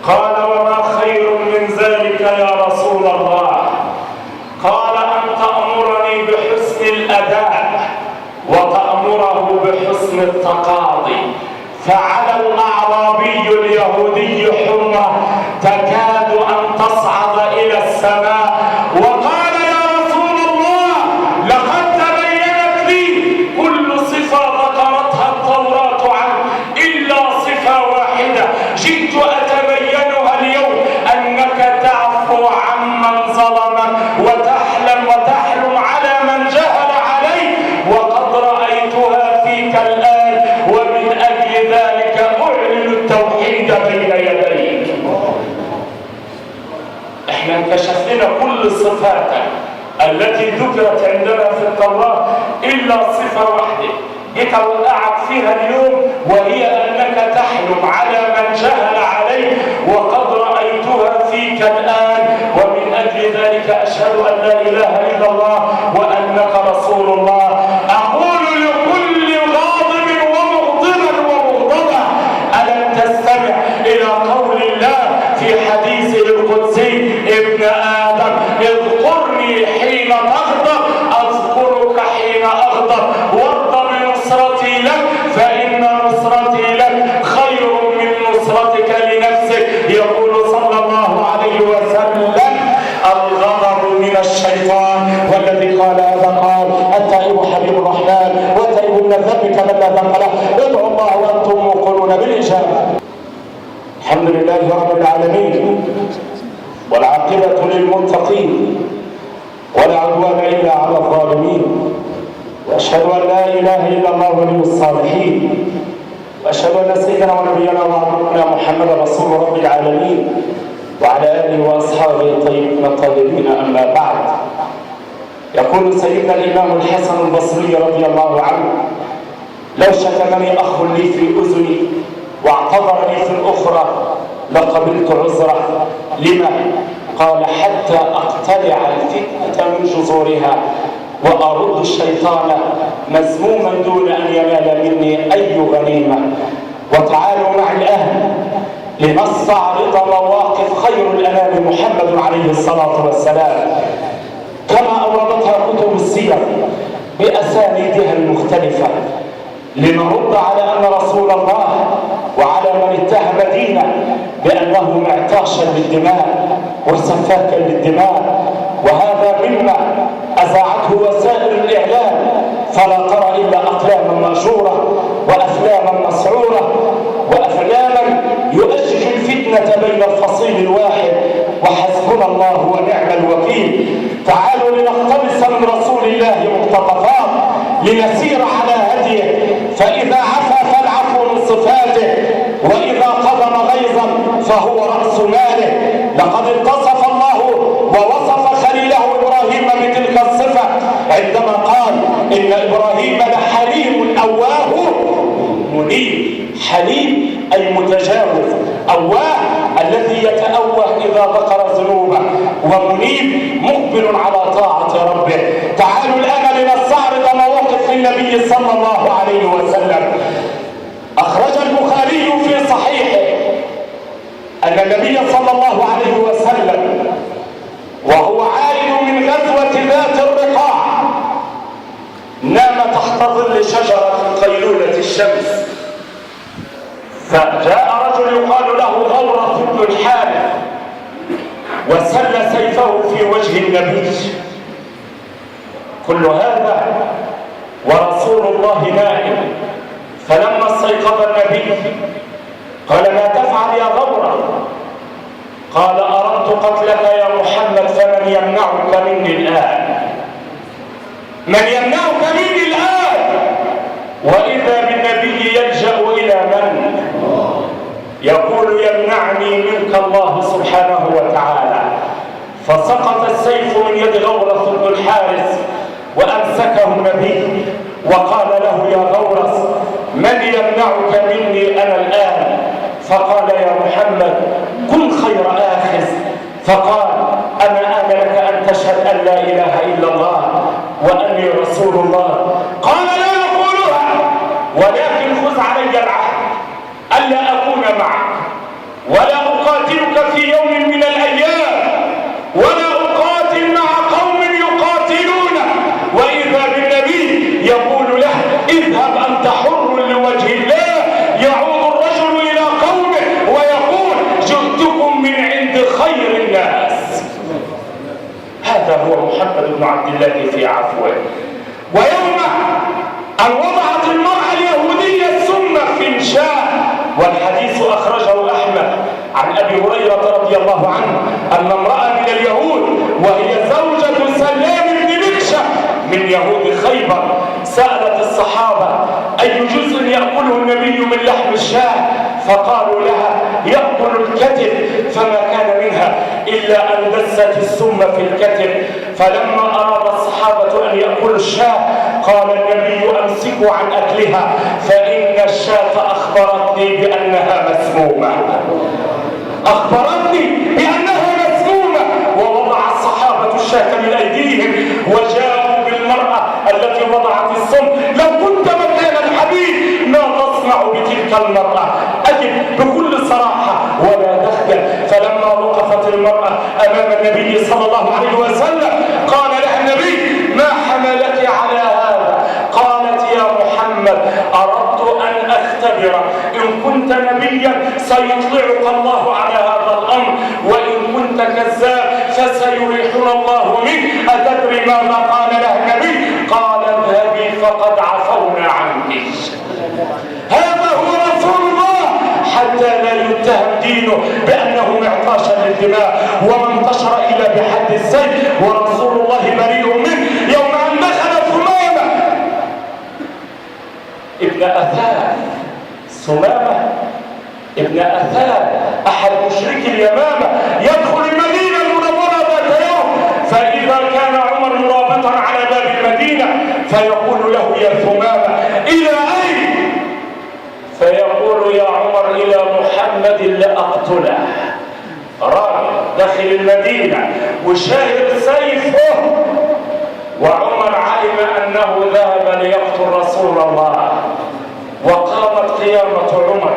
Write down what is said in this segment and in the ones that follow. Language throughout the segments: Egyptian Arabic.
قال: وما خير من ذلك يا رسول الله؟ قال: أن تأمرني بحسن الأداء وتأمره بحسن التقاضي. فعلى الأعرابي اليهودي حمرة تكاد أن تصعد إلى السماء، وقال: يا رسول الله، لقد تبينت لي كل صفة ذكرتها التوراة عنه إلا صفة واحدة جئت أتبينها اليوم، أنك تعفو عمن ظلمك وتحلم وتحلم على من جهل عليك، وقد رأيتها فيك الآن، ومن أجل ذلك أعلن التوحيد بين يديك. احنا انكشف لنا كل صفاتك التي ذكرت عندنا في التوراة إلا صفة واحدة جيت أوقعك فيها اليوم، وهي أنك تحلم على من جهل عليك، وقد رأيتها فيك الآن، ومن أجل ذلك أشهد أن لا إله إلا الله وأنك رسول الله. أقول لكل غاضب ومغضبا ومغضبة: ألم تستمع إلى قول الله في حديثه القدسي: ابن آدم اذكرني حين تغضب أذكرك حين أغضب، وارض بنصرتي لك فإن نصرتي لك خير من نصرتك لنفسك. يقول صلى الله عليه وسلم: الغضب من الشيطان، والذي قال هذا قال: التائب حبيب الرحمن، والتائب من الذنب كمن لا ذنب له. ادعوا الله وأنتم موقنون بالإجابة. الحمد لله رب العالمين، والعاقبة للمتقين، ولا عدوان إلا على الظالمين، وأشهد أن لا إله إلا الله ولي الصالحين، وأشهد أن سيدنا ونبينا وعبدنا محمد رسول رب العالمين وعلى آله وأصحابه الطيبين الطاهرين. أما بعد، يقول سيدنا الإمام الحسن البصري رضي الله عنه: لو شتمني أخ لي في أذني واعتذر لي في الأخرى لقبلت عذره. لما؟ قال: حتى أقتلع الفتنة من جذورها وأرد الشيطان مذموما دون أن ينال مني أي غنيمة. وتعالوا مع الأهل لنستعرض مواقف خير الأنام محمد عليه الصلاة والسلام كما أوردتها كتب السير بأسانيدها المختلفة، لنرد على أن رسول الله وعلى من اتهم دينه بأنه معطاشا للدماء وسفاكا للدماء، وهذا مما أذاعته وسائل الإعلام، فلا ترى إلا أقلاما مأجورة وأفلاما مسعورة وأفلاما يؤجج الفتنة بين الفصيل الواحد، وحسبنا الله ونعم الوكيل. تعالوا لنقتبس من رسول الله مقتطفات لنسير على هديه، فإذا عفا فالعفو من صفاته، وإذا قضم غيظا فهو رأس ماله. لقد اتصف الله ووصف خليله إبراهيم بتلك الصفة عندما قال: إن إبراهيم لحليم أواه منيب. حليم أي متجاوز، أواه الذي يتأوه إذا ذكر ذنوبه، ومنيب مقبل على طاعة ربه. تعالوا الآن لنستعرض مواقف النبي صلى الله عليه وسلم. أخرج البخاري في صحيحه أن النبي صلى الله عليه وسلم وهو عائد من غزوة ذات الرقاع نام تحت ظل شجرة قيلولة الشمس، فجاء رجل يقال له غورث بن الحارث وسل سيفه في وجه النبي. كل هذا ورسول الله نائم. فلما استيقظ النبي قال: ما تفعل يا غورث؟ قال: أردت قتلك يا محمد، فمن يمنعك مني الآن؟ من يمنعك مني الآن؟ وإذا بالنبي يلجأ إلى من؟ يقول: يمنعني منك الله سبحانه وتعالى. فسقط السيف من يد غورث بن الحارث وأمسكه النبي وقال له: يا غورث، من يمنعك مني أنا الآن؟ فقال: يا محمد، كن خير آخذ. فقال: أما آن لك أن تشهد أن لا إله إلا الله وأني رسول الله؟ قال: لا أقولها، ولكن خذ علي العهد ألا أكون معك ولا أقاتلك محمد بن عبد الله في عفوه. ويوم أن وضعت المرأة اليهودية السم في انشاء، والحديث أخرجه أحمد عن أبي هريرة رضي الله عنه أن امرأة من اليهود وهي زوجة سلام بن مكشة من يهود خيبر سألت الصحابة أي جزء يأكله النبي من لحم الشاة، فقالوا لها يأكل الكتف، فما كان منها إلا أن دست السم في الكتف. فلما أراد الصحابة أن يأكلوا الشاة قال النبي أمسكوا عن أكلها فإن الشاة أخبرتني بأنها مسمومة، أخبرتني بأنها مسمومة. ووضع الصحابة الشاة من أيديهم وجاءوا بالمرأة التي وضعت السم. لو كنت مكان الحبيب ما تصنع بتلك المرأة؟ أجب بكل صراحة ولا تخجل. فلما وقفت المرأة أمام النبي صلى الله عليه وسلم قال لها النبي ما حملك على هذا؟ قالت يا محمد أردت أن أختبرك، إن كنت نبيا سيطلعك الله على هذا الأمر، وإن كنت كذاب فسيريحنا الله منك. أتدري ماذا قال لها النبي؟ قال اذهبي فقد عفونا عنك. هذا هو رسول الله حتى لا يتهم دينه بأنه معطاشا للدماء وما انتشر إلا بحد السيف، ورسول الله بريء منه. يوم أن دخل ثمامة ابن أثال، ثمامة ابن أثال أحد مشركي اليمامة، يدخل المدينة المنورة ذات يوم، فإذا كان عمر مرابطا على باب المدينة فيقول له يا ثمامة إلى أين؟ فيقول يا عمر إلى محمد لأقتله. راجل داخل المدينة وشاهر سيفه، وعمر علم أنه ذهب ليقتل رسول الله، وقامت قيامة عمر،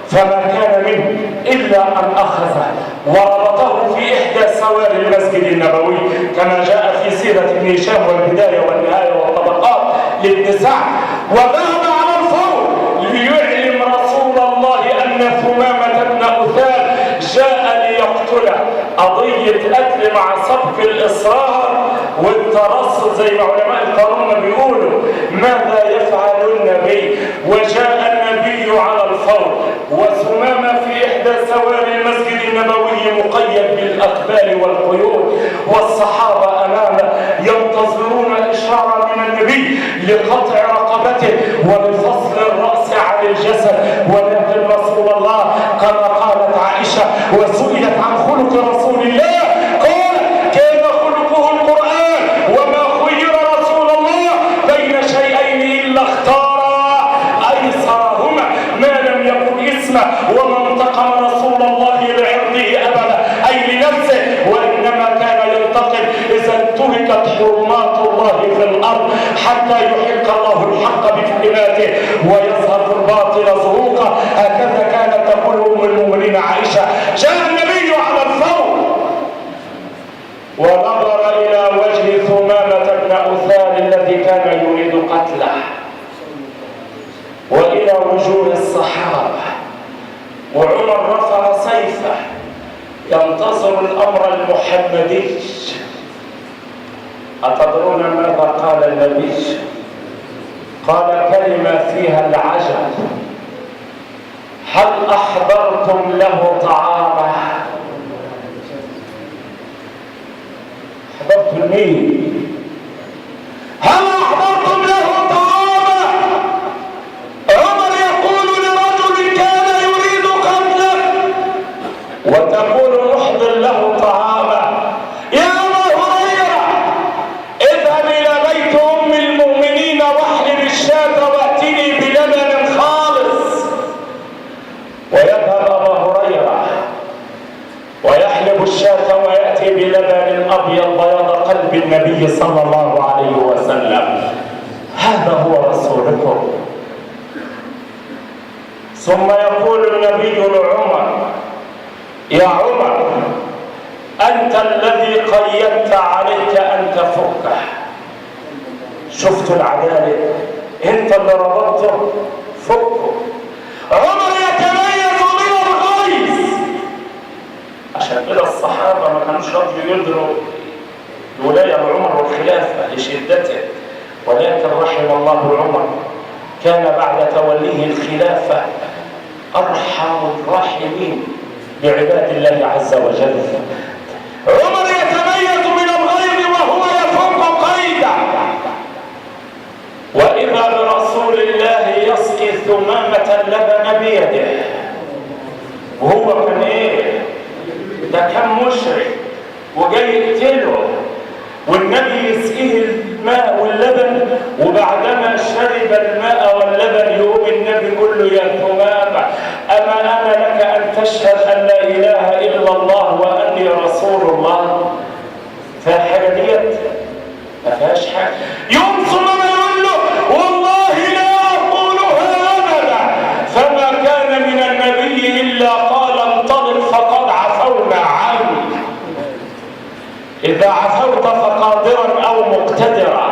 فما كان منه إلا أن أخذه وربطه في إحدى سواري المسجد النبوي، كما جاء في سيرة ابن هشام والبداية والنهاية والطبقات لابن سعد، وذهب على الفور ليعلم رسول الله أن ثمامة بن أثال جاء ليقتله. قضية قتل مع سبق الإصرار والترصد زي ما علماء القانون بيقولوا. ماذا يفعل النبي؟ وجاء النبي على الفور وثمامة في إحدى سواري المسجد النبوي مقيد بالأقبال والقيود، والصحابة أمامه ينتظرون إشارة من النبي لقطع رقبته ولفصل الرأس عن الجسد. ولكن رسول الله كما قالت عائشة وسئلت عن خلق رسول الله قال كان خلقه القرآن، وما خير رسول الله بين شيئين إلا اختار أيسرهما ما لم يكن اسمه. وما انتقم رسول الله لعرضه أبدا أي لنفسه، وإنما كان ينتقم إذا انتهكت حرمات الله في الأرض حتى يحق الله الحق بكلماته ويظهر الباطل زهوقا. هكذا كانت تقول أم المؤمنين عائشة. جاء النبي على الفور ونظر إلى وجه ثمامة بن أثال الذي كان يريد قتله، وإلى وجوه الصحابة، وعمر رفع سيفه ينتظر الأمر المحمدي. أتدرون ماذا قال النبي؟ قال كلمة فيها العجب: هل أحضرتم له طعامه؟ أحضرتم مين؟ هل أحضرتم له طعامه؟ عمر يقول لرجل كان يريد قتله وتقول احضر له طعامه. يا أبا هريرة اذهب إلى بيت أم المؤمنين واحلب الشاة وأتني بلبن خالص. ويذهب أبا هريرة ويحلب الشاة ويأتي بلبن أبيض بياض قلب النبي صلى الله عليه وسلم. هذا هو رسولكم. ثم يقول النبي لعمر: يا عمر أنت الذي قيدت عليك أن تفكه. شفت العدالة؟ أنت اللي ربطته فكه. عمر يتميز من الغيظ. عشان كده الصحابة ما كانوش راضيين يدروا الولاية لعمر الله عمر كان بعد توليه الخلافة أرحم الراحمين بعباد الله عز وجل. عمر يتميز من الغيظ وهو يفك قيده. وإذا برسول الله يسقي ثمامة اللبن بيده. وهو كان إيه؟ ده كان مشرك وجاي يقتله، والنبي يسقيه الماء واللبن، وبعدما شرب الماء واللبن يقوم النبي يقول له يا ثمامة أما أنا لك أن تشهد أن لا إله إلا الله وأني رسول الله؟ فالحاجة ديت ما فيهاش حاجة. يقوم ثمامة يقول له والله لا أقولها أبدا. فما كان من النبي إلا قال انطلق فقد عفونا عنك. إذا عفوت فقادرا أو مقتدرا،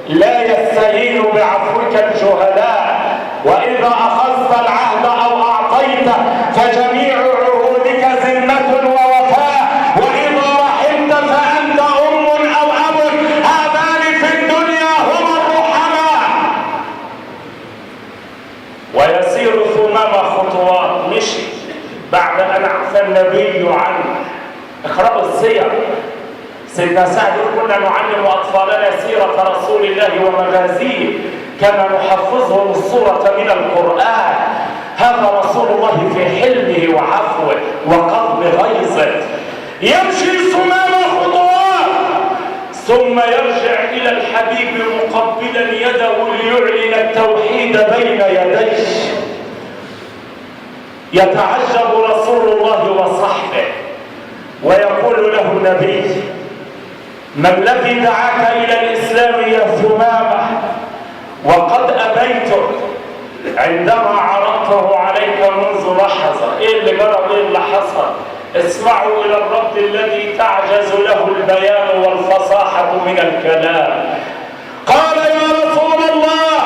لا يستهين بعفوك الجهلاء. وإذا أخذت العهد أو أعطيته فجميع عهودك ذمة ووفاء. وإذا رحمت فأنت أم أو أب، هذان في الدنيا هما الرحماء. ويسير ثمامة خطوات، مشي بعد أن عفى النبي عنه. اقرأوا السير. سيدنا سعد يقول كنا نعلم أطفالنا سيرة رسول الله ومغازيه كما نحفظهم الصورة من القرآن. هذا رسول الله في حلمه وعفوه وقضم غيظه. يمشي ثمامة خطوات ثم يرجع إلى الحبيب مقبلا يده ليعلن التوحيد بين يديه. يتعجب رسول الله وصحبه ويقول له النبي ما الذي دعاك إلى الإسلام يا ثمامة وقد أبيتك عندما عرضته عليك منذ لحظة؟ إيه اللي جرى؟ إيه اللي حصل؟ اسمعوا إلى الرد الذي تعجز له البيان والفصاحة من الكلام. قال يا رسول الله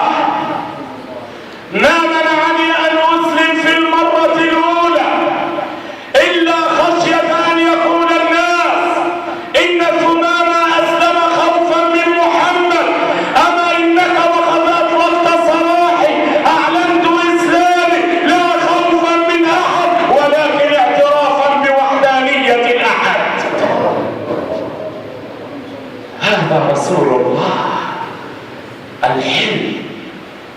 ما منعني أن أسلم في المرة الأولى إلا خشية أن يقول الناس إن ثمامة أسلم خوفا من محمد، أما إنك وقد أطلقت سراحي أعلنت إسلامي لا خوفا من أحد ولكن اعترافا بوحدانية الأحد. هذا رسول الله الحلم،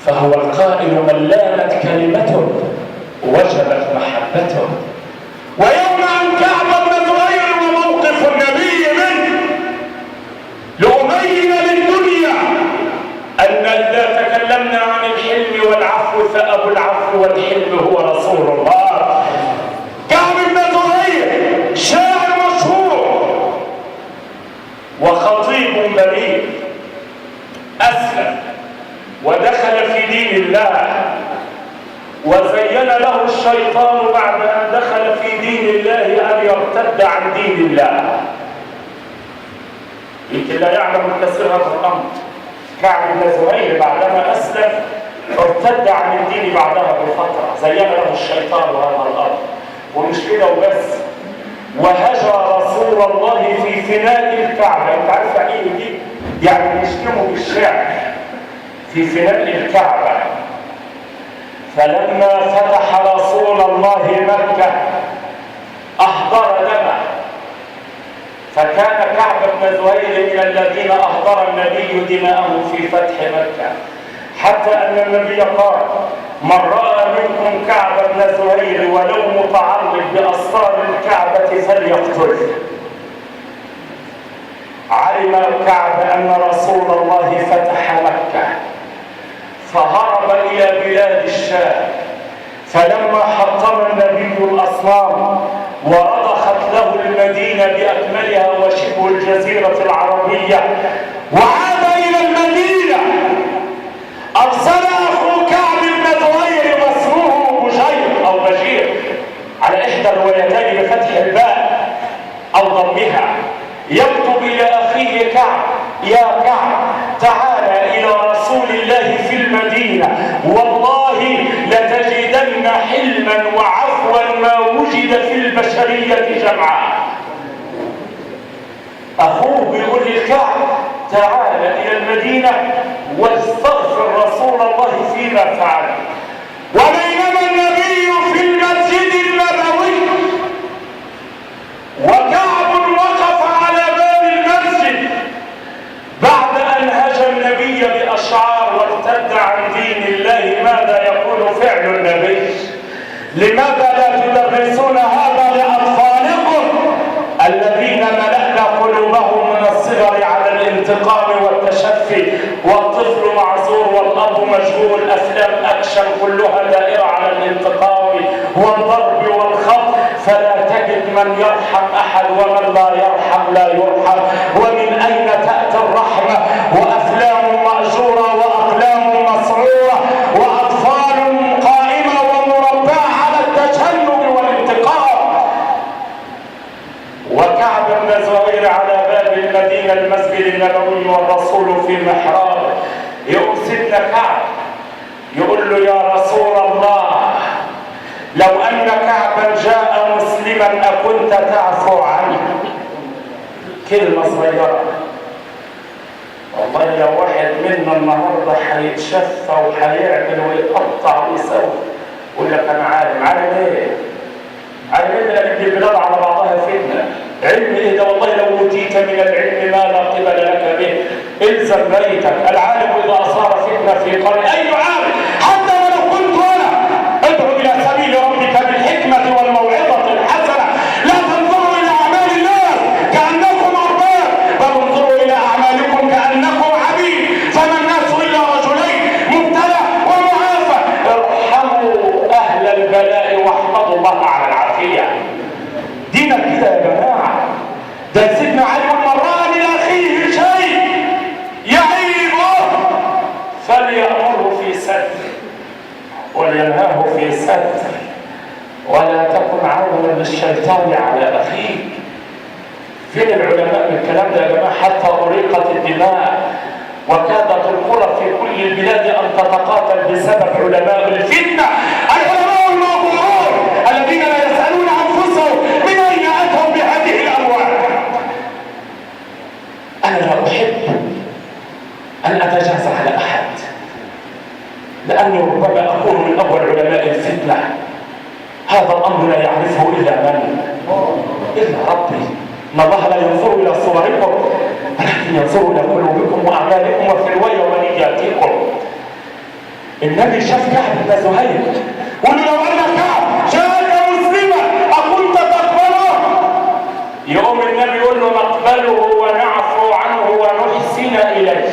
فهو القائل من لانت كلمته وجبت محبته. ويوم أن كعب بن زهير وموقف النبي منه لأبين للدنيا أن إذا تكلمنا عن الحلم والعفو فأبو العفو والحلم هو رسول الله. كعب بن زهير شاعر مشهور وخطيب بليغ، أسلم ودخل في دين الله، وزين له الشيطان بعد أن دخل في دين الله أن يرتد عن دين الله. يمكن لا يعلم الكثير هذا الأمر. كعب بن زهير بعدما أسلم ارتد عن الدين بعدها بفترة، زين له الشيطان هذا الأمر. ومش كده وبس، وهجر رسول الله في فناء الكعبة. أنت عارف يعني إيه دي؟ يعني يشتموا بالشعر في فناء الكعبة. فلما فتح رسول الله مكة أحضر دمه، فكان كعب بن زهير من الذين أحضر النبي دماءه في فتح مكة، حتى أن النبي قال من رأى منكم كعب بن زهير ولو متعلق بأسرار الكعبة فليقتله. علم كعب أن رسول الله فتح مكة فهرب إلى بلاد الشام. فلما حطم النبي الأصنام ورضخت له المدينة بأكملها وشبه الجزيرة العربية وعاد إلى المدينة، أرسل أخو كعب بن زهير واسمه بجير أو بجير على إحدى الروايتين بفتح الباء أو ضمها، يكتب إلى أخيه كعب يا كعب تعال إلى رسول الله في المدينة والله لتجدن حلما وعفوا ما وجد في البشرية جمعاء. أخوه بيقول للكعب تعال إلى المدينة واستغفر رسول الله فيما فعل. وبينما النبي في المسجد النبوي وكعب وقف على باب المسجد بعد أن هجى النبي بأشعار وارتد عن دين الله، ماذا يقول فعل النبي؟ لماذا لا تدرسون هذا لأطفالكم الذين ملأنا قلوبهم من الصغر على الانتقام والتشفي، والطفل معذور والأب مشغول، أفلام أكشن كلها دائرة على الانتقام والضرب والخط، فلا تجد من يرحم أحد، ومن لا يرحم لا يرحم. ومن أين تأتي الرحمة؟ وأفلام مأجورة وأقلام مسعورة وأطفال قائمة ومربعة على التشنج والانتقام. وكعب بن زهير على باب المدينة المسجد النبوي والرسول في محرابه. يقوم سيدنا كعب يقول له يا رسول الله، لو أن كعبا جاء مسلما أكنت تعفو عنه؟ كلمة صغيرة، والله لو واحد منا النهارده هيتشفى وهيعمل ويقطع ويسوي، يقول لك أنا عالم. عالم إيه؟ عالم إيه؟ اللي البلاد على بعضها فتنة. علم إيه ده؟ والله لو أوتيت من العلم ما لا قبل لك به. الزم بيتك. العالم إذا أصار فتنة في قرية، أي عالم حتى ولو كنت أنا، ادعو إلى سبيل ربك بالحكمة والموعظة الحسنة، لا تنظروا إلى أعمال الناس كأنكم أرباب، بل انظروا إلى أعمالكم كأنكم عبيد، فما الناس إلا رجلين مبتلى ومعافى. ارحموا أهل البلاء واحمدوا الله على العافية. دينك كده يا جماعة. ده سيدنا علي من رأى من أخيه شيء يعيبه فليأمره في ستر ولينهاه في ستر، ولا تكن عونا للشيطان على أخيك. فين العلماء من الكلام ده يا جماعة؟ حتى أريقت الدماء وكادت القرى في كل البلاد أن تتقاتل بسبب علماء الفتنة، العلماء المغرور الذين لا يسألون أنفسهم من أين أتوا بهذه الأموال. أنا لا أحب أن أتجاوز على أحد، لأني ربما أكون من أول علماء الفتنة. هذا الأمر لا يعرفه إلا من؟ إلا ربي. إن الله لا ينظر إلى صوركم ولكن ينظر إلى قلوبكم وأعمالكم وفي رواية ونياتكم. النبي شاف كعب بن زهير وقال له لو أن كعب جاءك مسلما أكنت تقبله؟ يقوم النبي يقول له نقبله ونعفو عنه ونحسن إليه.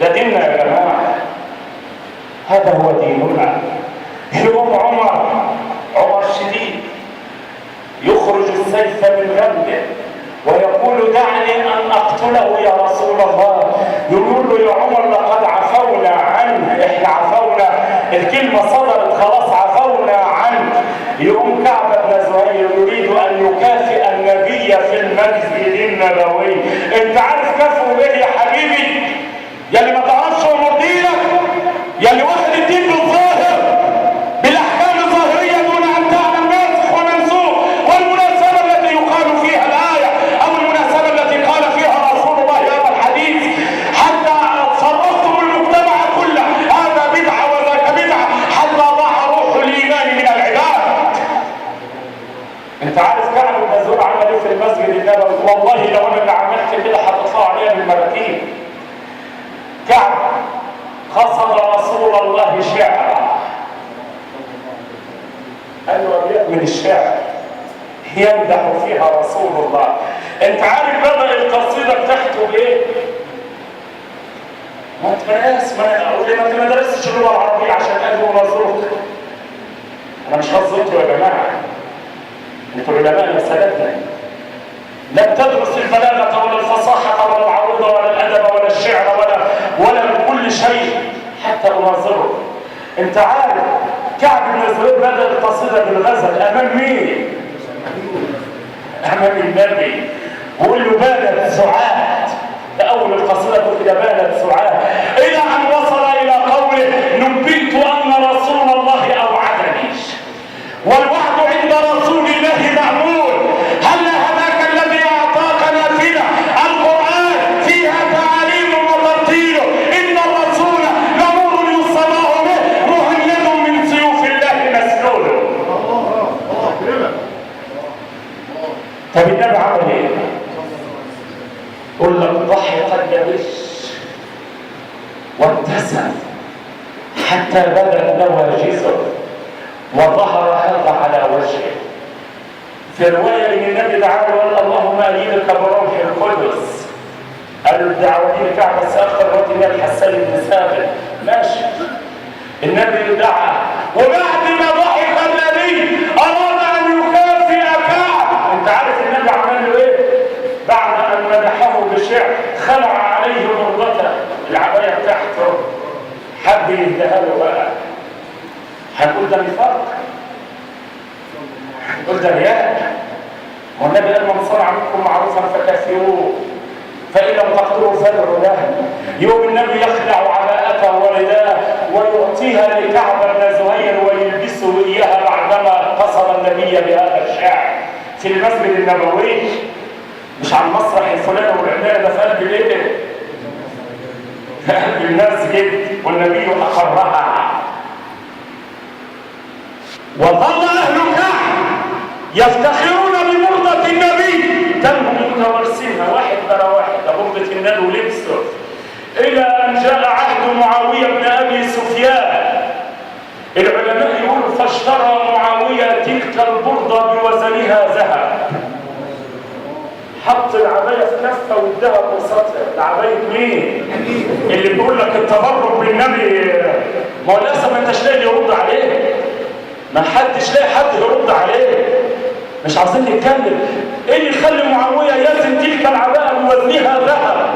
ده ديننا يا جماعة، هذا هو ديننا. يقوم عمر شديد يخرج السيف من غمده ويقول دعني أن أقتله يا رسول الله. يقول له يا عمر لقد عفونا عنه، إحنا عفونا، الكلمة صدرت خلاص، عفونا عنه. يقوم كعب بن زهير يريد أن يكافئ النبي في المسجد النبوي. أنت عارف كافئه إيه يا حبيبي؟ يا اللي ما تعرفش أمور دينك، يا اللي واخد الدين بالظاهر بالأحكام الظاهرية دون أن تعلم ناسخ ومنسوخ والمناسبة التي يقال فيها الآية أو المناسبة التي قال فيها رسول الله هذا الحديث، حتى صرفتم المجتمع كله هذا بدعة وذاك بدعة، حتى ضاع روح الإيمان من العباد. أنت عارف كعب بن زهير عمل إيه في المسجد النبوي؟ والله لو أنا اللي عملت كده هتطلعوا عليا بالمراكيب. كعب قصد رسول الله شعرا، قال له أبيات من الشعر يمدح فيها رسول الله. انت عارف بدأ القصيدة بتاعته بايه؟ ما انت ناس ما درستش اللغة العربية عشان قالوا رسولك. انا مش هزرتوا يا جماعة، انتوا علماء سادتنا، لم تدرس البلاغة ولا الفصاحة ولا العروضة ولا الأدب ولا الشعر ولا كل شيء حتى أناظره. أنت عارف كعب بن زهير بدأ القصيدة بالغزل أمام مين؟ أمام النبي. وقول له بانت سعاد، ده أول القصيدة تقول كده بانت سعاد، إلى أن وصل إلى قوله نبئت أن رسول الله أوعدني، والوعد عند رسول الله مأمول، هل هذاك الذي أعطاك يندهش وابتسم حتى بدت نواجذه وظهر هذا على وجهه. في رواية ان النبي دعاه وقال اللهم ايدك بروح القدس، قال له الدعوة دي لكعب بس اخر الوقت هي الحسان بن ثابت، ماشي. النبي دعا، وبعد ما ضحك النبي اراد ان يكافئ كعب. انت عارف النبي عمل له ايه؟ بعد ان مدحه بشعر خلع عليه بردته، العباية بتاعته، حب يديها له بقى. هنقول ده نفاق؟ هنقول ده رياء؟ والنبي قال من صنع منكم معروفا فكافئوه فإن لم تقدروا فادعوا له. يوم النبي يخلع عباءته ورداءه ويعطيها لكعب بن زهير ويلبسه اياها بعدما قصد النبي بهذا الشعر في المسجد النبوي، مش على المسرح الفلاني والعلاني، ده في قلب الايه؟ في قلب المسجد، والنبي اقرها. وظل اهل كعب يفتخرون ببردة النبي، تنهم متوارثينها واحد ورا واحد، ده بردة النبي ولبسه، إلى أن جاء عهد معاوية بن أبي سفيان. العلماء يقولوا فاشترى معاوية تلك البردة بوزنها ذهب. حط العباية في كفة والذهب وسطها. العباية مين؟ اللي بيقول لك التبرك بالنبي، ما هو للأسف ما انتش لاقي يرد عليه، ما حدش لاقي حد يرد عليه، مش عاوزين نتكلم. ايه اللي يخلي معاوية يزن تلك العباءة بوزنها ذهب؟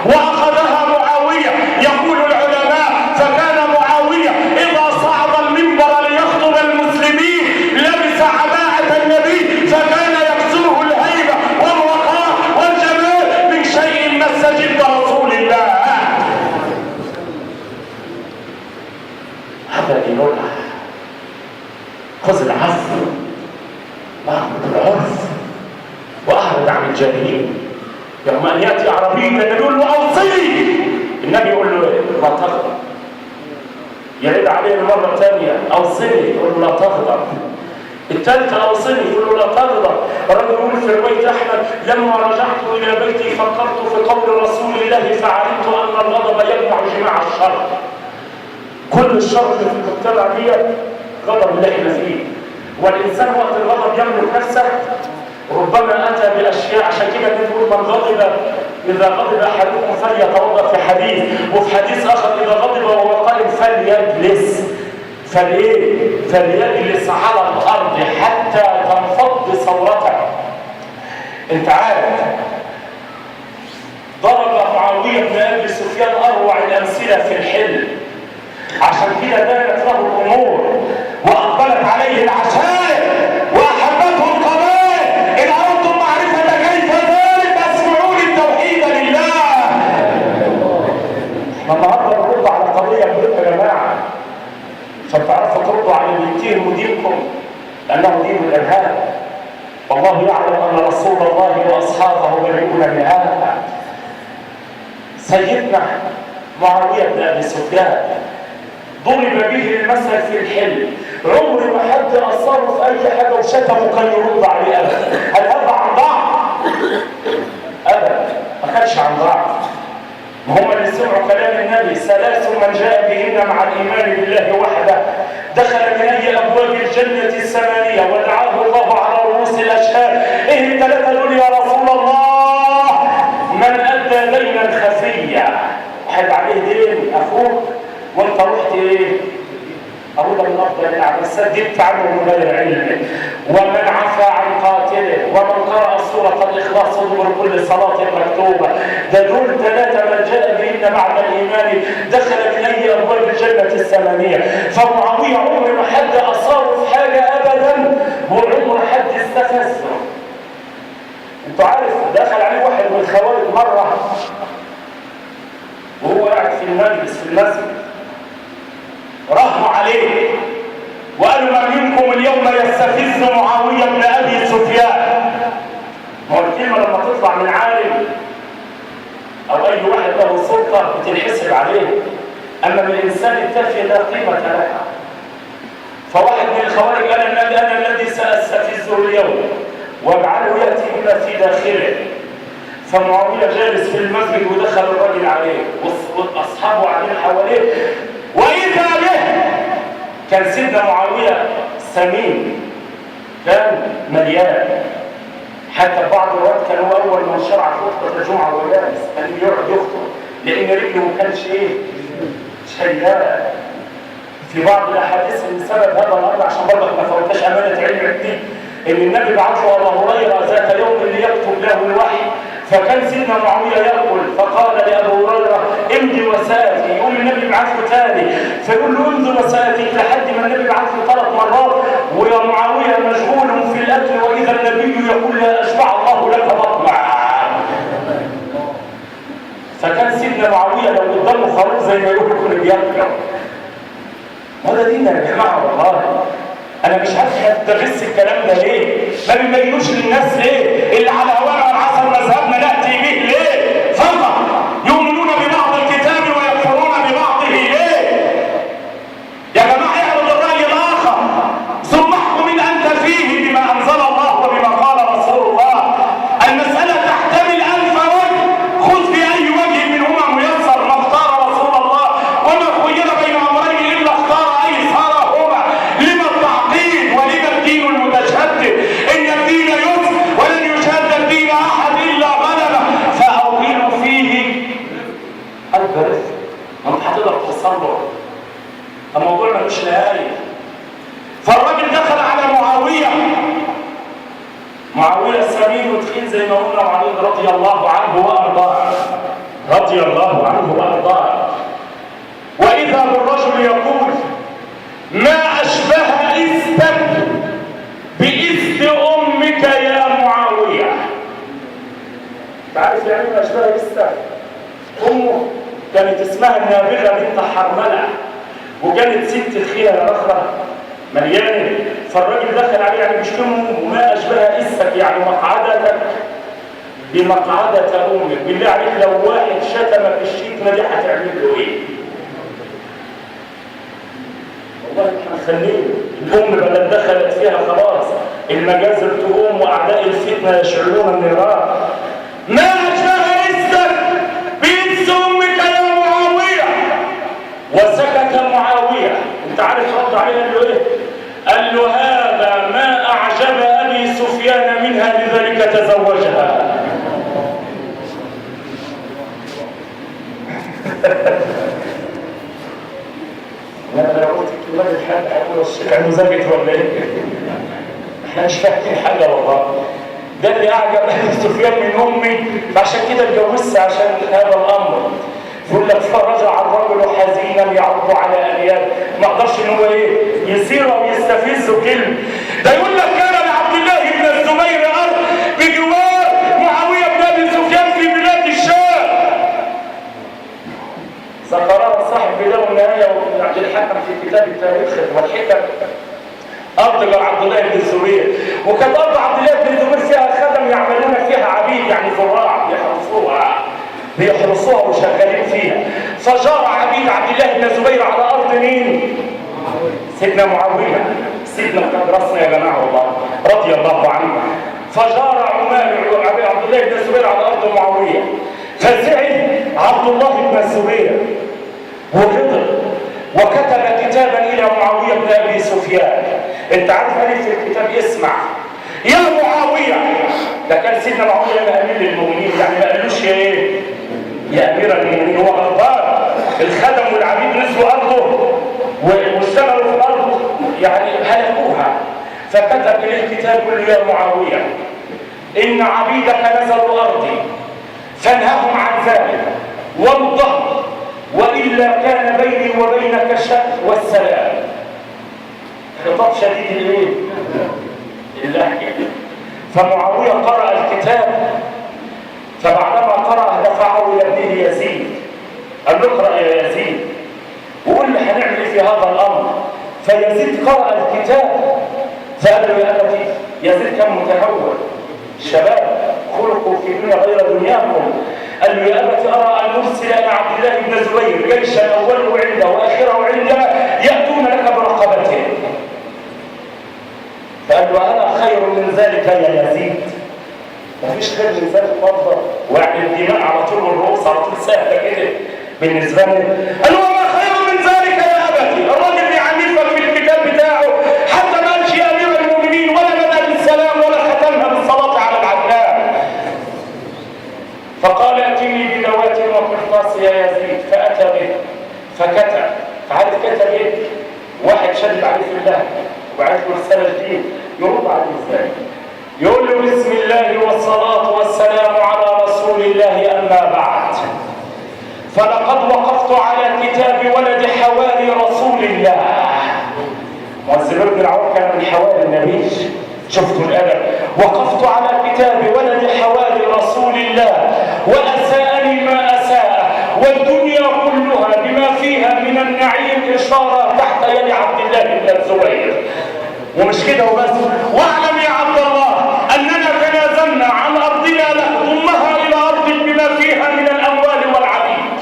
واخذها معاوية، يقول العلماء فكان معاوية اذا صعد المنبر ليخطب المسلمين لبس عباءة النبي، فكان يكسره الهيبة والوقار والجمال من شيء مس جلد رسول الله. هذا ديننا، خذ العفو واعرض العرف واعرض عن الجاهلين. يوم ان ياتي اعرابي النبي يقول له اوصني، النبي يقول له لا تغضب. يعيد عليه المرة الثانية اوصني، يقول له لا تغضب. الثالثة اوصني، يقول له لا تغضب. الرجل يقول في رواية احمد لما رجعت الى بيتي فكرت في قول رسول الله فعلمت ان الغضب يمنع جماع الشر. كل الشر اللي في المجتمع دي غضب اللي احنا فيه، والانسان وقت الغضب يملك نفسه، ربما اتى باشياء. عشان كده بنقول من غضب، اذا غضب احدكم فليتوضا في حديث، وفي حديث اخر اذا غضب وهو قائم فليجلس، فلايه؟ فليجلس على الارض حتى تنفض ثورته. انت عارف ضرب معاوية بن ابي سفيان اروع الامثلة في الحلم، عشان كده دارت له الامور واقبلت عليه العشائر واحبته القبائل. ان اردتم معرفة كيف ذلك فاسمعوا التوحيد لله. احنا النهارده بنرد على قضية كبيرة يا جماعة، عشان تعرفوا تردوا على اللي يتهموا دينكم لانه دين الارهاب. والله يعلم ان رسول الله واصحابه بريئون من هذا. سيدنا معاوية بن ابي سفيان ضرب به المثل في الحلم، عمر ما حد اثره في اي حاجة وشتمه كان يرد عليه ابدا. هل هذا عن ضعف؟ ابدا، ما كانش عن ضعف. ما هم اللي سمعوا كلام النبي ثلاث من جاء بهن مع الايمان بالله وحده دخل من اي ابواب الجنة الثمانية ودعاه الله على رؤوس الاشهاد. ايه الثلاثة دول يا رسول الله؟ من ادى دينا خفيا، واحد عليه دين اخوك وانت رحت ايه؟ أقول من أفضل الأعمال سددت عنه من غير علم، ومن عفى عن قاتله، ومن قرأ سورة الإخلاص دبر كل صلاة مكتوبة. ده دول ثلاثة من جاء بهن بعد الإيمان دخل من أي أبواب الجنة الثمانية. فمعاوية عمر ما حد أصاره في حاجة أبدا، وعمر حد استفزه. أنتوا عارف دخل عليه واحد من الخوارج مرة وهو قاعد في المجلس في المسجد، رهوا عليه وقالوا من منكم اليوم يستفز معاوية بن أبي سفيان. ما هو الكلمة لما تطلع من عالم أو أي واحد له سلطة بتنحسب عليه، أما من الإنسان التافه لا قيمة لها. فواحد من الخوارج قال النبي أنا الذي سأستفزه اليوم واجعله يأتي بما في داخله. فمعاوية جالس في المسجد ودخل الرجل عليه واصحابه قاعدين حواليه، واذا به كان سيدنا معاوية سمين، كان مليان، حتى بعض الوقت كان هو اول من شرع خطبه الجمعة وهو جالس، كان بيقعد يخطب لان رجله ما كانش ايه؟ شياله. في بعض الاحاديث ان سبب هذا الامر، عشان برضك ما فوتاش امانه علم الدين، ان النبي بعت له ابا هريرة ذات يوم ليكتب له الوحي، فكان سيدنا معاوية ياكل، فقال لابو هريرة امضي وساتي، يقوم النبي يبعث له ثاني فيقول له امضي وساتي، لحد ما النبي بعث له 3 مرات، ويا معاوية مشغول في الاكل، واذا النبي يقول لا اشبع الله لك بطنك. فكان سيدنا معاوية لو قدامه خروف زي ما يقولوا كانوا بياكلوا. هذا ديننا يا جماعة والله. انا مش عارف تغس الكلام ده ليه؟ ما بيبينوش للناس ليه؟ اللي على هوانا والعسل مذهبنا ناتي به ليه؟ فقط يؤمنون ببعض الكتاب ويكفرون ببعضه ليه؟ يا جماعة اعرض الراي الاخر ثم احكم ان انت فيه بما انزل الله وبما قال رسول الله. المسالة تحتمل 1000 وجه، خذ باي وجه منهما ميسر. ما اختار رسول الله وما خير بين امرين الا اختار ايسرهما. لما التعقيد ولما الدين المتشدد؟ ان الدين يسر ولن يشاد الدين احد الا غلبه. فاقيم فيه البرز، ما انت هتقدر توصل له، الموضوع ملوش نهاية. فالراجل دخل على معاوية، معاوية سمين وتخين زي ما قلنا، معاوية رضي الله عنه وارضاه، رضي الله عنه وارضاه. واذا بالرجل يقول ما اشبه استك باست امك يا معاوية. تعرف يعني ما اشبه استك؟ امه كانت اسمها النابغة بنت حرمله، وكانت ست تخينة اخرى مليانة. فالراجل دخل عليه يعني بيشتمه، وما اشبه استك يعني مقعدتك بمقعدة امك. بالله عليك لو واحد شتمك الشتمه دي هتعمل له ايه؟ والله احنا خليه الام بدل دخلت فيها خلاص، المجازر تقوم واعداء الفتنة يشعلون النيران. ما اشبه استك بإس امك يا معاوية. وسكت معاوية. انت عارف رد عليه قال له ايه؟ قال له هذا ما اعجب ابي سفيان منها لذلك تزوجها. انا لو قلت الكلمات الحق هيقول الشيخ عنده زفت ولا ايه؟ احنا مش فاهمين حاجة والله. ده اللي اعجب ابي سفيان من امي، فعشان كده اتجوزت عشان هذا الامر. يقول لك فرجع الرجل حزينا يعض على انيابه، ما اقدرش ان هو ايه؟ يصير او يستفزه كلمة. ده يقول لك كان لعبد الله بن الزبير ارض بجوار معاوية بن ابي سفيان في بلاد الشام. ذكرها صاحب بداية والنهاية وابن عبد الحكم في كتاب التاريخ والحكم. ارض عبد الله بن الزبير، وكانت ارض عبد الله بن الزبير فيها خدم يعملون فيها عبيد يعني زراع بيحرسوها وشغالين فيها. فجار عبيد عبد الله بن الزبير على ارض مين؟ سيدنا معاوية، سيدنا كان راسنا يا جماعة والله رضي الله عنه. فجار عمال عبد الله بن الزبير على ارض معاوية، فزعل عبد الله بن الزبير وغضب وكتب كتابا الى معاوية بن ابي سفيان. انت عارف قال في الكتاب؟ اسمع يا معاوية. ده كان سيدنا معاوية يا امير المؤمنين، يعني ما قالوش يا ايه؟ يا امير المؤمنين. هو غلطان، الخدم والعبيد نزلوا ارضه واشتغلوا في ارضه يعني هلكوها. فكتب اليه الكتاب يقول له يا معاوية ان عبيدك نزلوا ارضي فانههم عن ذلك وامضه، والا كان بيني وبينك الشك والسلام. خطاب شديد الايه؟ اللهجة. فمعاويه قرأ الكتاب، فبعدما قرأ دفعه الى ابنه يزيد، قال له اقرأ يا يزيد وقول لي هنعمل ايه في هذا الامر. فيزيد قرأ الكتاب فقال له يا ابتي، يزيد كان متهور، الشباب خلقوا في دنيا غير دنياكم. قال له يا أبت أرى أن نرسل إلى عبد الله بن الزبير جيشا أوله عنده وآخره عندنا يأتون لك برقبته. فقال له أنا خير من ذلك يا يزيد؟ مفيش خير من ذلك افضل، ويعني الدماء على طول والرؤوس على طول سهلة كده بالنسبة لنا. قال له وما خير من ذلك يا ابتي؟ الراجل بيعنفك في الكتاب بتاعه، حتى ما قالش يا امير المؤمنين ولا بدا بالسلام ولا ختمها بالصلاة على العدنان. فقال ائتني بدوات وقرطاس يا يزيد، فاتى به فكتب. فعارف كتب ايه؟ واحد شدد عليه في الله وبعت له رسالة جديدة، يرد عليه ازاي؟ يقول له بسم الله والصلاة والسلام على رسول الله، اما بعد، فلقد وقفت على كتاب ولد حواري رسول الله. والزبير بن العوام كان من حواري النبي، شفتوا الادب. وقفت على كتاب ولد حواري رسول الله واساءني ما اساء، والدنيا كلها بما فيها من النعيم اشارة تحت يد عبد الله بن الزبير. ومش كده وبس، واعلم يا عبد الله اننا تنازلنا عن ارضنا لنضمها الى ارضك بما فيها من الاموال والعبيد.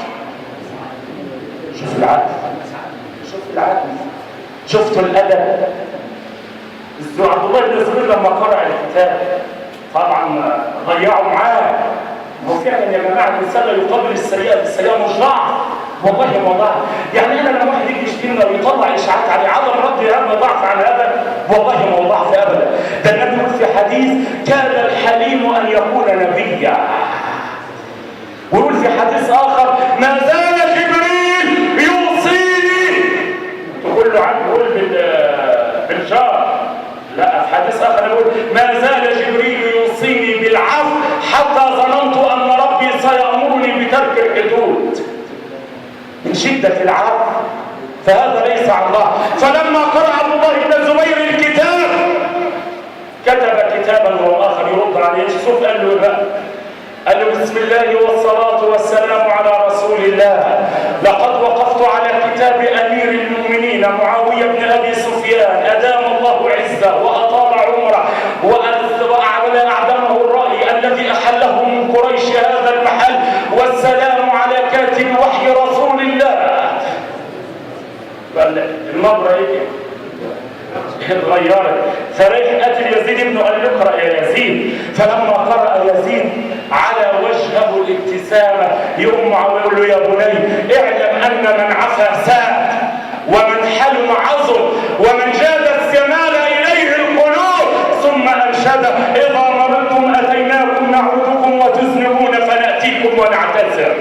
شوف العدل، شوف العدل، شفتوا الادب. عبد الله بن الزبير لما قرأ الكتاب طبعا ضيعوا معاه. هو فعلا يا جماعة الانسان لا يقابل السيئة بالسيئة، مش ضعف، والله ما ضعف. يعني انا لما واحد يجي يشتمنا ويطلع اشاعات عليه عدم رد هذا ضعف عن هذا، والله ما هو ضعف ابدا. ده النبي يقول في حديث كاد الحليم ان يكون نبيا، ويقول في حديث اخر ما زال جبريل يوصيني، تقول له عنه قول بالجار، لا في حديث اخر يقول ما زال جبريل يوصيني بالعفو حتى ظننت ان ربي سيامرني بترك الحدود من شده العفو، فهذا ليس عن الله. فلما قرأ عبد الله بن الزبير الكتاب كتب كتابا والاخر يرد عليه. شوف قال له بقى، قال له بسم الله والصلاة والسلام على رسول الله، لقد وقفت على كتاب أمير المؤمنين معاوية بن أبي سفيان أدام الله عزه وأطال عمره وأعدمه الرأي الذي أحله من قريش هذا المحل، والسلام على كاتب وحي رسول الله. النبرة إيه؟ اتغيرت. فريح قتل يزيد ابنه قال له اقرأ يا يزيد. فلما قرأ يزيد على وجهه الابتسامة، يقوم معاوية يقول له يا بني اعلم أن من عفا ساء، ومن حلم عظم، ومن جاد الثمال إليه القلوب. ثم أنشد إذا مرضتم أتيناكم نعودكم وتذنبون فنأتيكم ونعتذر.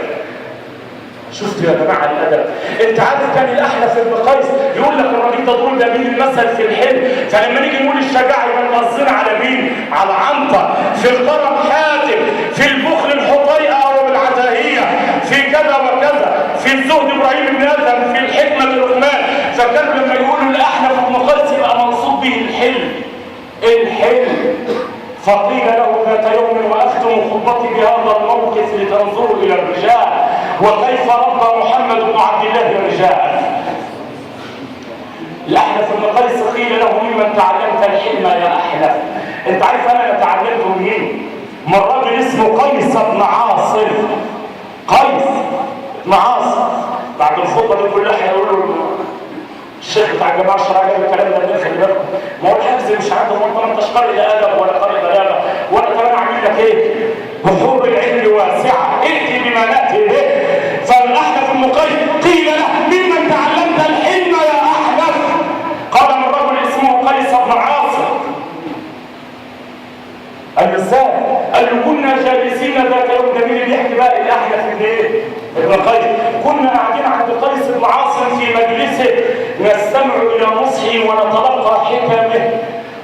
شفتوا يا جماعة الادب؟ انت عارف كان الاحنف بن قيس يقول لك الراجل ده ضرب بيه المثل في الحلم، فلما نيجي نقول الشجاعة يبقى قصدنا على مين؟ على عنتر، في الكرم حاتم، في البخل الحطيئه او العتاهيه، في كذا وكذا، في الزهد ابراهيم بن ادهم، في الحكمة لقمان. فكان لما يقولوا الاحنف بن قيس يبقى منصوب به الحلم، الحلم. فقيل له ذات يوم واختم خطبتي بهذا الموقف لتنظروا الى الرجال وكيف ربى محمد بن عبد الله الرجال. الأحنف بن قيس قيل له ممن تعلمت الحلم يا أحنف؟ انت عارف انا تعلمته منين؟ من راجل اسمه قيس بن عاصم. قيس بن عاصم بعد الخطبة دي كلها هيقولوا الشيخ بتاع الجماعة الشرعية جاب الكلام ده منين؟ خلي بالكم، ما هو الحفظ مش عنده، هو ما انتش قارئ لا ادب ولا قارئ بلاغه ولا كمان عامل لك ايه؟ بحور العلم واسعة، ائتي بما ناتي به. فالاحنف بن قيس قيل له ممن تعلمت الحلم يا احنف؟ قال من رجل اسمه قيس بن عاصم. قال له ازاي؟ قال له كنا جالسين ذات يوم. ده مين اللي بيحكي بقى؟ الاحنف بن ايه؟ ابن قيس. كنا قاعدين عند قيس بن عاصم في مجلسه نستمع الى نصحه ونتلقى حكمه،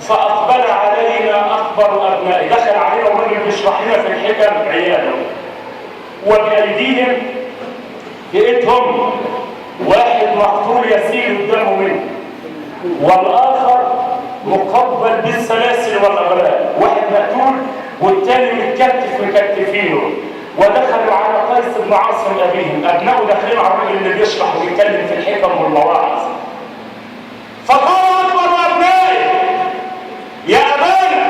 فاقبل علينا اكبر ابنائه. دخل علينا الراجل بيشرح لنا في الحكم عياله، وبايديهم لقيتهم واحد مقتول يسيل قدامه منه، والاخر مقبل بالسلاسل والاغلال، واحد مقتول والثاني متكتف مكتفينه. ودخلوا على قيس بن عاصم ابيهم، ابنائه داخلين على الراجل اللي بيشرح ويتكلم في الحكم والمواعظ. فقال اكبر ابنائي يا ابانا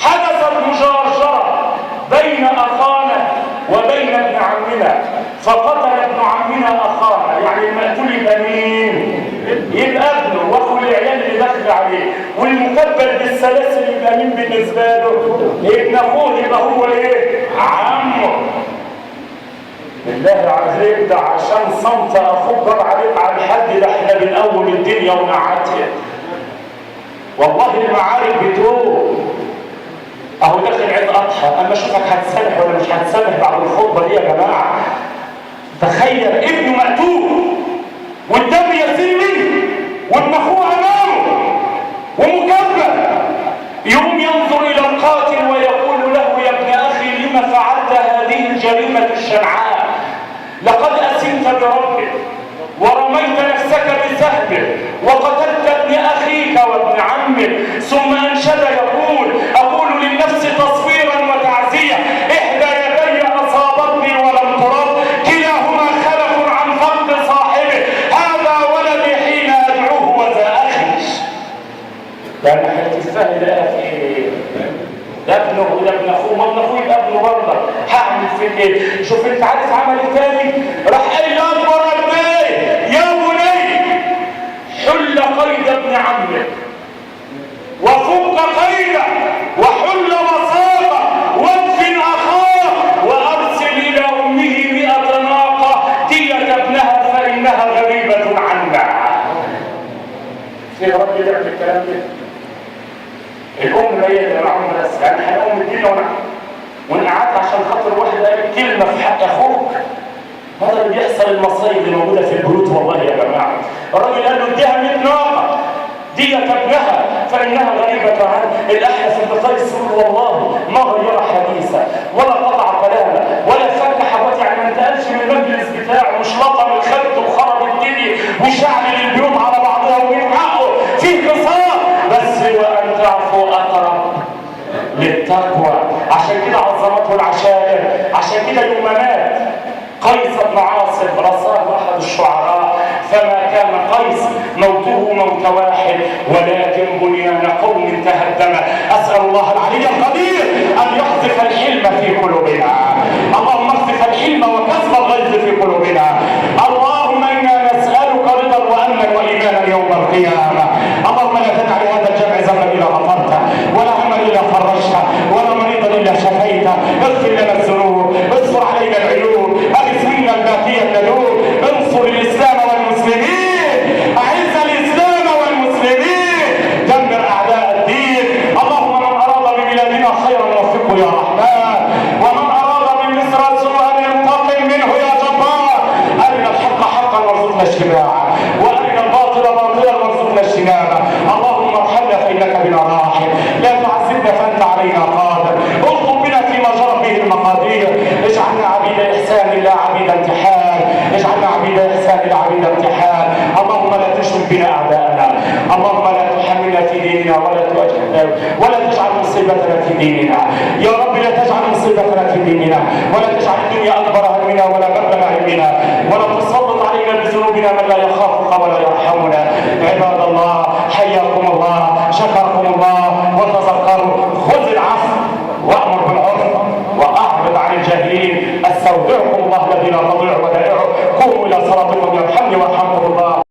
حدثت مشاجره بين اخانا وبين ابن عمنا، فقتل ابن عمنا اخانا. يعني المقتول يبقى مين؟ يبقى ابنه واخو العيال اللي دخل عليه. والمكبل بالسلاسل يبقى مين بالنسبة له؟ ابن اخوه، يبقى هو ايه؟ عمه. بالله العظيم ده عشان صمت اخوك جرى عليك على الحد ده، احنا بنقوم الدنيا ونقعدها. والله المعارك بتقول اهو داخل عيد اضحى، اما اشوفك هتسامح ولا مش هتسامح بعد الخطبة دي يا جماعة. تخيل ابنه مقتول والدم يسيل منه وابن اخوه امامه ومكبل، يقوم ينظر الى القاتل ويقول له يا ابن اخي لما فعلت هذه الجريمة الشنعاء؟ لقد اسمت بربك ورميت نفسك بسهمه وقتلت ابن اخيك وابن عمك. ثم انشد يقول اقول للنفس تصويرا وتعزيه، احدى يدي اصابتني ولم ترد، كلاهما خلف عن فقد صاحبه، هذا ولدي حين ادعوه وذا اخي. لان هتفهم ده في ده ابنه وده ابن اخوه، ما ابن اخوه يبقى ابنه برضه، هعمل فيك ايه؟ شوف انت عارف عمل ايه تاني؟ راح قال له اكبر ابني يا بني حل قيد ابن عمك وفك قيده وحل وثاقه وادفن اخاه وارسل الى امه 100 ناقة دية ابنها فانها غريبة عنا. في رب يعمل الكلام ده؟ الام هي اللي معاهم بس، يعني هنقوم الدنيا ونقعدها عشان خاطر واحد قال كلمة في حق اخوك. هذا اللي بيحصل، المصايب اللي موجودة في البيوت والله يا جماعة. الراجل قال له اديها 100 ناقة دية ابنها فانها غريبة عنه. الاحنف بن قيس والله ما غير حديثه ولا قطع كلامه ولا فك حبته، يعني ما انتقلش من المجلس بتاعه، مش لطم الخد وخرب الدنيا وشعل البيوت على بعضها ومن حقه فيه قصاص، بس وان تعفو اقرب للتقوى. عشان كده عظمته العشائر، عشان كده يوم مات قيس بن عاصم رصاه احد الشعراء، فما كان قيس موته موت واحد ولكن بنيان قوم تهدم. اسال الله العلي القدير ان يقذف الحلم في قلوبنا. اللهم اقذف الحلم وكسب الغيظ في قلوبنا. اللهم انا نسالك رضا وامنا وايمانا يوم القيامة. اللهم لا تدع لهذا الجمع ذنبا الا غفرته، ولا هما الا فرجته، ولا مريضا الا شفيته. اغفر لنا الذنوب، استر علينا العيوب، اغث منا الباقية الندوب. انصر الاسلام والمسلمين، اعز الاسلام والمسلمين، دمر اعداء الدين. اللهم من اراد ببلادنا خيرا وفقه يا رحمن، ومن اراد بمصر سوءا انتقم منه يا جبار. ارنا الحق حقا وارزقنا اجتماعه، وارنا الباطل باطلا وارزقنا اجتنابه. اللهم ارحمنا فانك بنا راحم، لا تعذبنا فانت علينا قادر. الطف بنا فيما جرى به المقادير. اجعلنا عبيد احسان لا عبيد امتحان، اجعلنا عبيد احسان لا عبيد امتحان. اللهم لا تشمت بنا اعداءنا، اللهم لا تحملنا في ديننا ولا تؤاخذنا ولا تجعل مصيبتنا في ديننا. يا رب لا تجعل مصيبتنا في ديننا، ولا تجعل الدنيا اكبر همنا ولا مبلغ علمنا، ولا تسلط علينا بذنوبنا من لا يخافك ولا يرحمنا. عباد الله، حياكم الله، شكركم الله، وتذكروا خذ العفو وامر بالعرف واعرض عن الجاهلين.